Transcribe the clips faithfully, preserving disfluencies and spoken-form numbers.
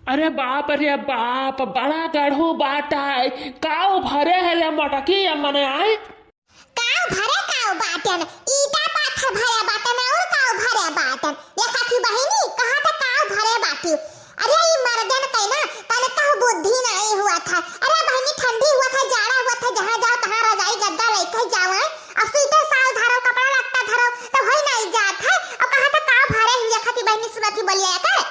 अरे बाप रे बाप, बड़ा गढ़ू बाटा है। काउ भरे है रे मटकी ये मने आए? काउ भरे काउ बाटन, ईटा पाथर भरे बाटन और काउ भरे बाटन। देखा थी बहिनी, कहा था काउ भरे बाटी। अरे ई मर्दन के ना तनिकहु बुद्धि नहीं हुआ था। अरे बहिनी ठंडी हुआ था, जाड़ा हुआ था, जहाँ जाओ तहाँ रजाई गद्दा लेके जाओ, हैं? अब स्वेटर साल धरो, कपड़ा लत्ता धरो, तो होई नहीं जात है। अब कहा था काउ भरे हुआ खाती बहिनी सुनती बोलिया कर।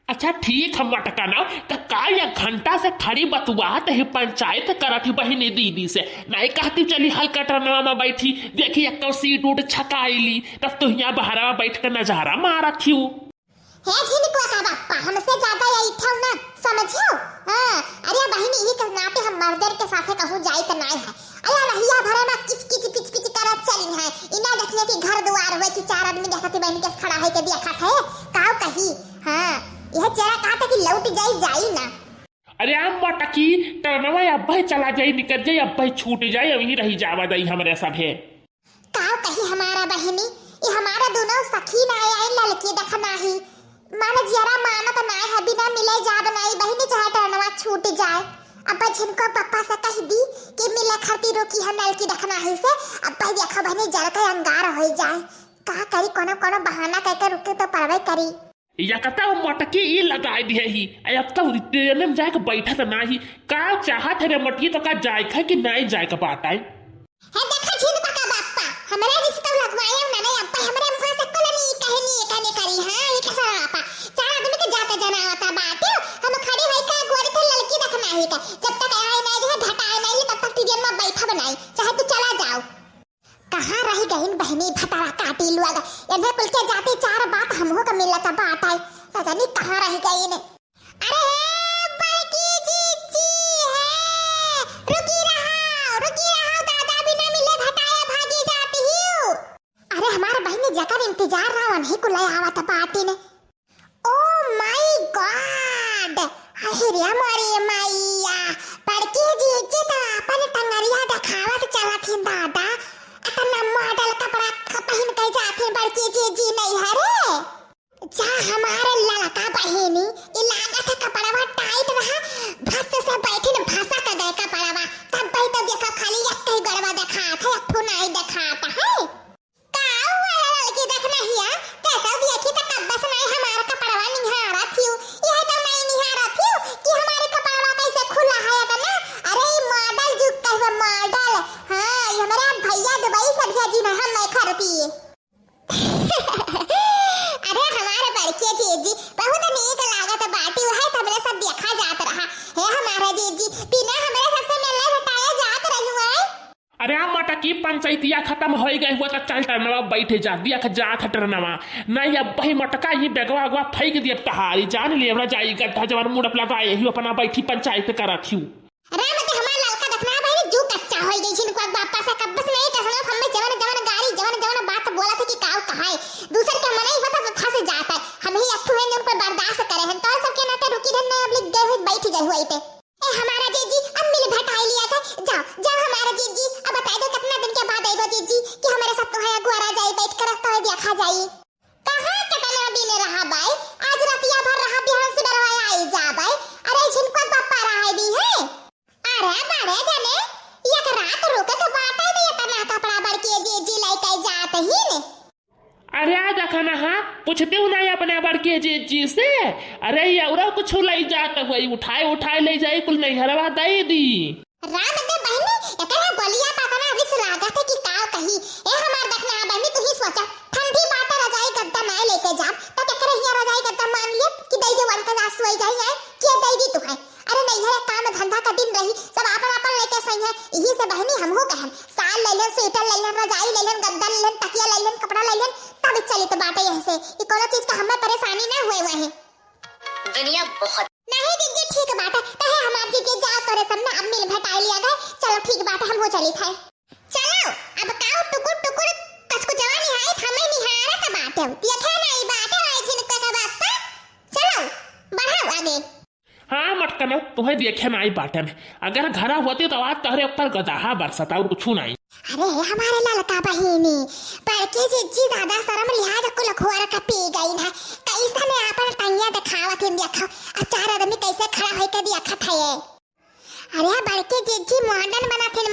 अच्छा ठीक है मटकना, त का एक घंटा से खड़ी बतुआत ही पंचायत करत ही बहिनी दीदी से। नहीं कहती चली हल्का टरनवा में बैठी, देखी एक सीट उठ छकाई ली, तब तो यहाँ बहरवा बैठ के नजारा मारत ही। हे झिनकुआ का बापा, हमसे ज्यादा यही ठाव ना समझो। हाँ, अरे बहिनी, यही के नाते हम मर्दन के साथे कहूँ जाई त नाय है। अरे रहिया भरे में किच किच पिच पिच करत चली है। इना देखिए कि घर दुआर हुए कि चार आदमी देखत ही बहिनी के खड़ा है के देखत है। काउ कही? हाँ, यह चेहरा कहा था कि लौट जाई, जाई ना। अरे आम मटकी, टरनवा अब्बे चला जाई, निकल जाई, अब्बे छूट जाई, अभी रही जावा दई हमरे सभे। काउ कही हमारा बहिनी, ये हमारा दोनों सखी ना आई ललकी देखना ही। मन जियरा मानत नाय है, बिना मिले जाब नाई बहिनी, चाहे टरनवा छूट जाए। अब्बे झिनकुआ पप्पा से कह दी कि मिले खरती रुकी है नलकी देखना ही से। अब्बे देखो बहिनी, जल के अंगार हो जाए। का करी, कोनो कोनो बहाना करके रुके तो परवे करी। या कता वो मटकी ई लगाई दिए ही, आ अब तो ट्रेन में जाके बैठत ना ही। का चाहत है रे मटकी, तो का जाए है कि नहीं जाए का बात आई? हे देखा झिनकुआ का बापा, हमरे रिश्ता लगवाए ना, नहीं अब्बे हमरे मुँह से कुल नहीं कहनी, ये कहने करी, हाँ, ये कैसा आपा? चार आदमी के जाते जना होता बाटे, हम खड़ी होई का गोरी थे ललकी देखना ही का। जब तक आए नहीं जो है, घटाए नहीं, तब तक ट्रेन में बैठा बनाई, चाहे तू चला जाओ। कहाँ रह गईन बहिनी भतारा काटी लुआ गा? एन्हे कुल के जाते चार बात हमहू का मिलत बात आई, पता नहीं कहाँ रह गईन। अरे बड़की जीजी है, रुकी रहा, रुकी रहा, दादा बिना मिले भताया भागी जाती हूँ। अरे हमार बहिनी जकर इंतजार रहा, उन्हीं को ले आवत बाटी ने। Oh my God, अरे रे मोरे मैया, बड़की जीजी तो अपन टंगरिया देखावत चलत हिन दादा। इतना मॉडल कपड़ा ख-, पहिन के जात हिन बड़की जीजी नहीं है रे। जा हमारे ललका बहिनी, ई लागत है कपड़वा टाइट रहा, भस से बैठिन भसक गए कपड़वा, तब भाई तो देखो खाली एक ही गड़वा देखात है, एक ठो नहीं देखात है। का हुआ ललकी देखना हिया, ते तो देखी तो कब्बस नहीं हमार कपड़वा निहारत हियो, यह तो नहीं निहारत हियो कि हमारे कपड़वा कैसे खुला है इतना। अरे ई मॉडल जुग का हुआ मॉडल, हाँ, ये हमारे भैया दुबई से भेजी ना हम नहीं खरती। अरे हमारे बड़के जीजी, बहुत नीक लागत बाटी, वही तो हमरे सब देखा जात रहा। हे हमारा जीजी, बिना हमरे सबसे मिलने भेटाए जात रही हुआ है। अरे आ मटकी, पंचायतिया खत्म होई गए हुआ तो चल टरनवा बैठे जा, देख जात टरनवा। नहीं अब वही मटका ही बेगवा अगवा फेंक दिए तहारी, जान ले हमरा जाई गड्ढा जवान मुड़प लगाए ही अपना बैठी पंचायत करत ही। राम ते हमार ललका देखना है बहिनी, जू कच्चा होई गई झिनकुआ बापा से, कब्बस नहीं कसनो हम में जवन जवन गारी, जवन जवन बात बोला थे कि काऊ कहाए। दूसर के मनई होता तो फंस जाता है। हम ही अथु हैं जो उनको बर्दाश्त करे हैं। तो सबके नाते रुकी रहन, नहीं अब लिख गए हुए बैठ गए हुए थे। ए हमारा जीजी, अब मिल भेटाई लिया था। जाओ, जाओ हमारा जीजी, अब बताई दो कितना दिन के बाद आएगा जीजी कि हमारे साथ तो है अगुआरा जाई, बैठ कर रस्ता है देखा जाई। कहाँ केतना दिन रहा बाई? आज रतिया भर रहा, बिहान सुबह रहा आई जा बाई। अरे झिनकुआ पप्पा रहा दी है। अरे बड़े जने, एक रात रुके के बाटे तो इतना कपड़ा बड़की जीजी लेके जात ही ने। अरे आ देखा ना, हाँ, पूछते हूँ ना अपने बड़की जीजी से। अरे ये और कुछ ले जात हुए, उठाए उठाए ले जाए, कुल नैहरवा दे दी। राम दे बहिनी, एकरा बोलिया पा तना विष लागत है कि काव कही। ए हमार देखना है बहिनी, तू ही सोचा, ठंडी बात है, रजाई गद्दा नाय लेके जाब, त केकरे हिया रजाई गद्दा मान लिए कि दई दे वन का नाश होई जाई है, के दई दी तू है। अरे नहीं है, काम धंधा का दिन रही, सब आपन आपन लेके सही है, यही से बहिनी हमहू कहन, साल ले लेन, स्वेटर ले लेन, रजाई ले लेन, गद्दा ले लेन, तकिया ले लेन, कपड़ा ले लेन, तब चलित बाटे यही से, ई कोनो चीज का हमें परेशानी ना हुए हुए है। दुनिया बहुत नहीं जीजी, ठीक बाटे। तहे हमार जीजी जाओ तोरे सब ना अब मिल भेटाई लिया गए। चलो ठीक बाटे, हम हो चली थे। चलो, अब काऊ टुकुर टुकुर कसकु जवानी है, हमें निहारत बाटे। देखे नहीं बाटे, राय झिनकुआ का बापा। चलो, बढ़ाओ आगे। हाँ, मटकनो, तुम्हें देखे नहीं बाटे में। अगर घरा होती तो आज तोहरे ऊपर गदहा बरसता और कुछ नहीं। अरे हे हमारे ललका बहिनी, बड़की जिज्जी ज्यादा शर्म लिहाज कुल खोर के पी गई ना। कैसे में आपन टंगिया देखावत हिन, देखा। आ चार आदमी कैसे खड़ा होई के देखत है ये। अरे बड़की जिज्जी modern बनत हिन,